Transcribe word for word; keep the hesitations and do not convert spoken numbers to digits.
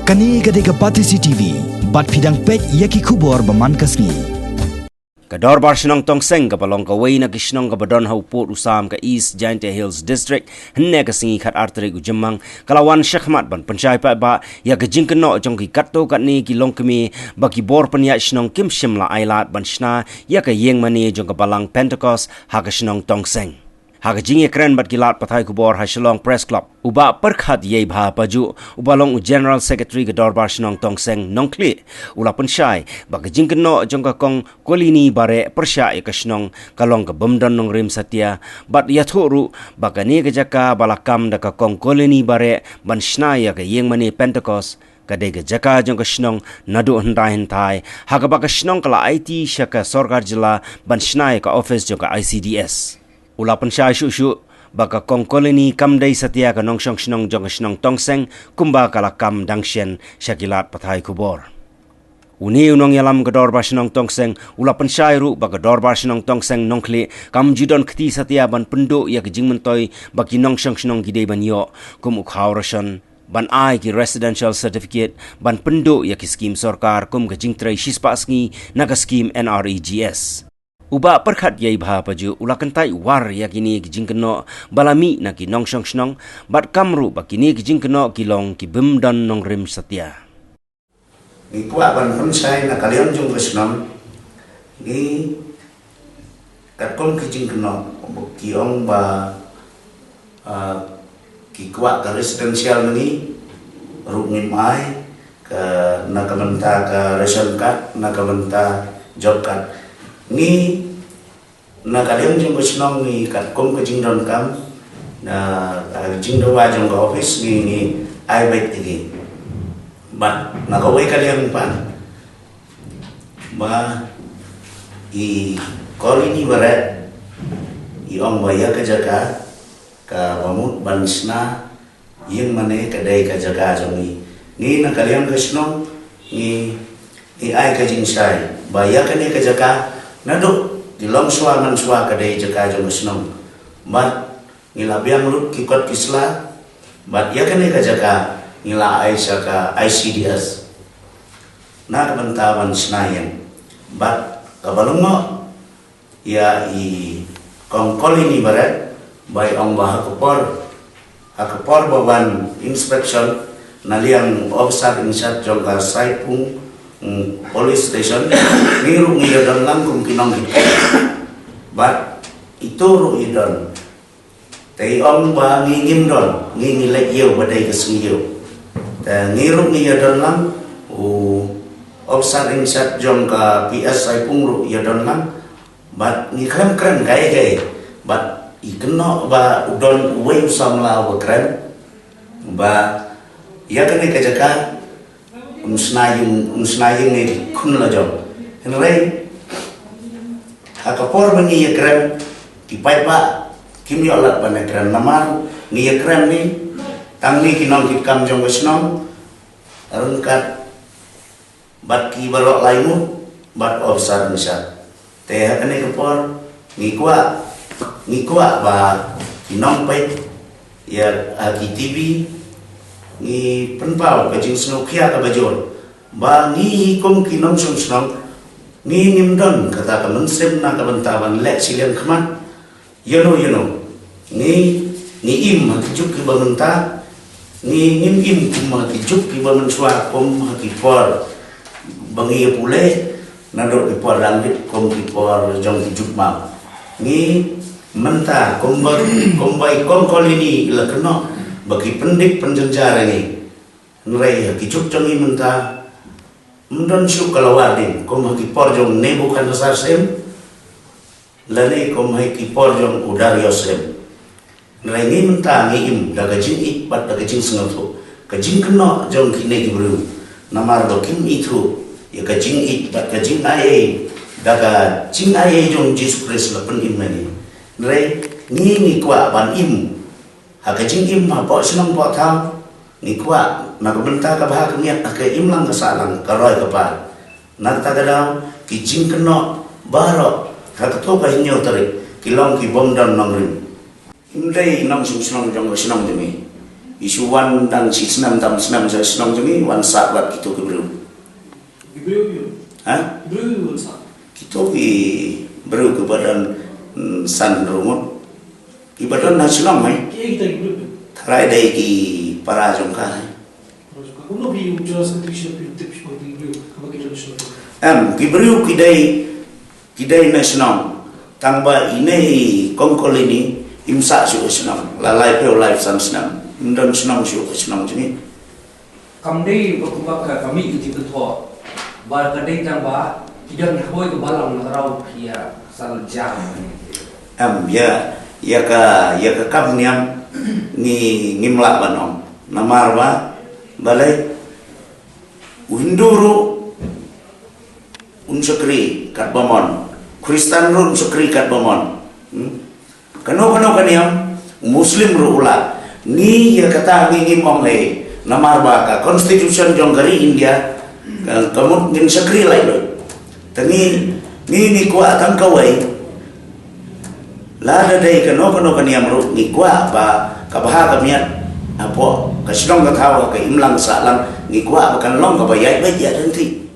Kane ka dei ka Batesi T V, bad phi dang peit ïa ki khubor ba man ka sngi. Ka Dorbar Shnong Tongseng kaba long kawei na ki shnong kaba don ha u pud u sam ka East Jaintia Hills District, hynne ka sngi khatar tarik u Jymmang, ka la wan shakhmat ban pynshai paidbah ïa ka jingkynnoh jong ki katto katne ki longkmie ba ki bor pynïaid shnong kim shym la ailad ban shna ïa ka ïing mane jong ka Balang Pentecost ha ka shnong Tongseng. Ha ka jingïakren bad ki lad pathai khubor ha Shillong Press Club, u Bah Pyrkhat Ïeibha Pajuh, uba long u General Secretary ka Dorbar Shnong Tongseng Nongkhlieh, u la pynshai ba ka jingkynnoh jong ka Kong Kolini Bareh pyrshah ïa ka shnong ka long ka bym don nongrim satia, bad ïathuh ruh ba kane ka jaka ba la kam da ka Kong Kolini Bareh ban shna ïa ka ïing mane Pentecost, ka dei ka jaka jong ka shnong naduh hyndai hyntai, ha kaba ka shnong ka la aiti sha ka sorkar jylla ban shna ïa ka office jong ka I C D S. U la pynshai shuh shuh ba ka Kong Kolini kam dei satia ka nongshong shnong jong ka shnong Tongseng kumba ka la kam dang shen sha ki lad pathai khubor. Une u nongïalam ka Dorbar Shnong Tongseng u la pynshai ruh ba ka Dorbar Shnong Tongseng Nongkhlieh kam ju don kti satia ban pynduh ïa ka jingmyntoi ba ki nongshong shnong ki dei ban ïoh, kum u khaw ration, ban ai ki residential certificate, ban pynduh ïa ki skim sorkar kum ka jingtrei shispah sngi na ka skim N R E G S. U Bah Pyrkhat Ïeibha Pajuh u la kyntait war ïa kine ki jingkynnoh ba la mih na ki nongshong shnong, bad kam ruh ba kine ki jingkynnoh ki long ki bym don nongrim satia. Ngi kwah ban pynshai na ka liang jong ka shnong, ngi katkum ki jingkynnoh ki ong ba, ah, ki kwah ka residential na ngi ruh ngim ai, ka na ka bynta ka ration card, na ka bynta job card. Ngi na ka liang jong ka shnong ngi katkum ka jingdonkam, na ka jingdawa jong ka office ngi, ngi ai beit ïa ki. Bad na kawei ka liang pat, ba i Kolini Bareh i ong ba ïa ka jaka kaba mut ban shna ïing mane ka dei ka jaka jong ngi. Ngi na ka liang ka shnong ngi, ngi ai ka jingshai ba ïa kane ka jaka naduh ki longshuwa manshuwa ka dei jaka jong ka shnong. Bad ngi la biang lut ki kot ki sla, bad ïa kane ka jaka ngi la ai sha ka I C D S na ka bynta ban shna ïing. Bad kaba lyngngoh ïa i Kong Kolini Bareh, ba i ong ba ha ka por, ha ka por ba wan inspection na liang officer in charge jong ka Saipung, mm, police station, ngi ruh ngi ïadon lang kum ki nongkit. Bad itu ruh i don. Te i ong ba ngi ngim don, ngi ngi leit ïew ba dei ka sngi ïew. Te ngi ruh ngi ïadon lang, u officer in charge jong ka P S Saipung ruh ïadon lang. Bad ngi khlem kren kai kai. Bad i kynnoh ba u don uwei u samla uba kren ba ïa kane ka jaka un shna ïing, un shna ïing ne di khun la jong. Hynrei ha ka por ba ngi ïakren, ki paidbah kim ïoh lad ban ïakren, namar ngi ïakren ni tang ni ki nongkitkam jong ka shnong, ryngkat bad ki baroh lai ngut bad officer in charge. Te ha kane ka por ngi kwah, ngi kwah ba ki nongpeit ïa, ha ki T V ngi pynpaw ka jingsngewkhia kaba jur ba ngi kum ki nongshong shnong ngi ngim don kata ka mynsiem na ka bynta ban leh shiliang khmat. Ïano ïano, ngi, ngi im ha ki juk kiba mynta, ngi ngim im kum ha ki juk kiba mynshuwa, kum ha ki por ba ngi ïa pule, naduh ki por dang bit kum ki por jong ki juk mam. Ngi mynta kumba, kumba i Kong Kolini i la kynnoh ba ki pyndik pynjynjar ïa ngi. Hynrei ha ki juk jong ngi mynta ym don shuh ka la warding kum ha ki por jong Nebuchadnezzar syiem, lane kum ha ki por jong u Darius syiem. Hynrei ngi mynta ngi im da ka jingïeit bad da ka jingsngewthuh. Ka jingkynnoh jong kine ki briew namar ba kim ithuh ïa ka jingïeit bad ka jingaiei, da ka jingaiei jong Jisu Khrist la pynim ïa ngi. Hynrei ngi, ngi kwah ban im ha ka jingim hapoh shnong poh thaw, ngi kwah na ka bynta ka bha ka miat ha ka imlang ka sahlang, ka roi ka par. Na kata ka daw ki jingkynnoh baroh ha kato ka hynñiew tarik ki long ki bym don nongrim. Ym dei nongshong shnong jong ka shnong jong ngi. Ki shu wan dang shi snem tam snem sha shnong jong ngi, wan sah bad kito ki briew. Ki briew ïa. Ha? Ki briew ïa wan sah. Kito ki briew kiba don, mm, san ruh mut. Kiba don na shnong, eh. Ki ei kita ki briew ïa. Tharai dei ki para jong ka, eh. Para jong ka. Kumno phi ïoh jia sa ki shnong phi tip shuwa ki briew kaba ki don shnong. Em, ki briew ki dei Ki dei na shnong, tang ba ine i Kong Kolini im sah shuh shnong, la laiphew laiphew san snem, im don shnong shuh ka shnong jong ngi. Kam dei ba kumba ka kami ki jingkynthok, ba ka dei tang ba ki don hoi ka balang na rau phi ïa sah jam. Em, ïa, ïa ka, ïa ka kam niam ngi ngim lah ban ong. Namar ba, balei, u Hindu ruh un shakri katba mon. Khristan ruh un shakri katba mon. Hmm? Kano kano ka niam, Muslim ruh u lah. Ngi ïa kata ngi ngim ong ei. Namar ba ka constitution jong ka ri India, ka, ka mut ngin shakri laitluid. Te ngi, ngi, ngi kwah tang kawei. Lada dei kano kano ka niam ruh ngi kwah ba ka bha ka miat hapoh ka shnong ka thaw ka imlang sahlang ngi kwah ba kan long kaba ïaid beit ïaid ryntih.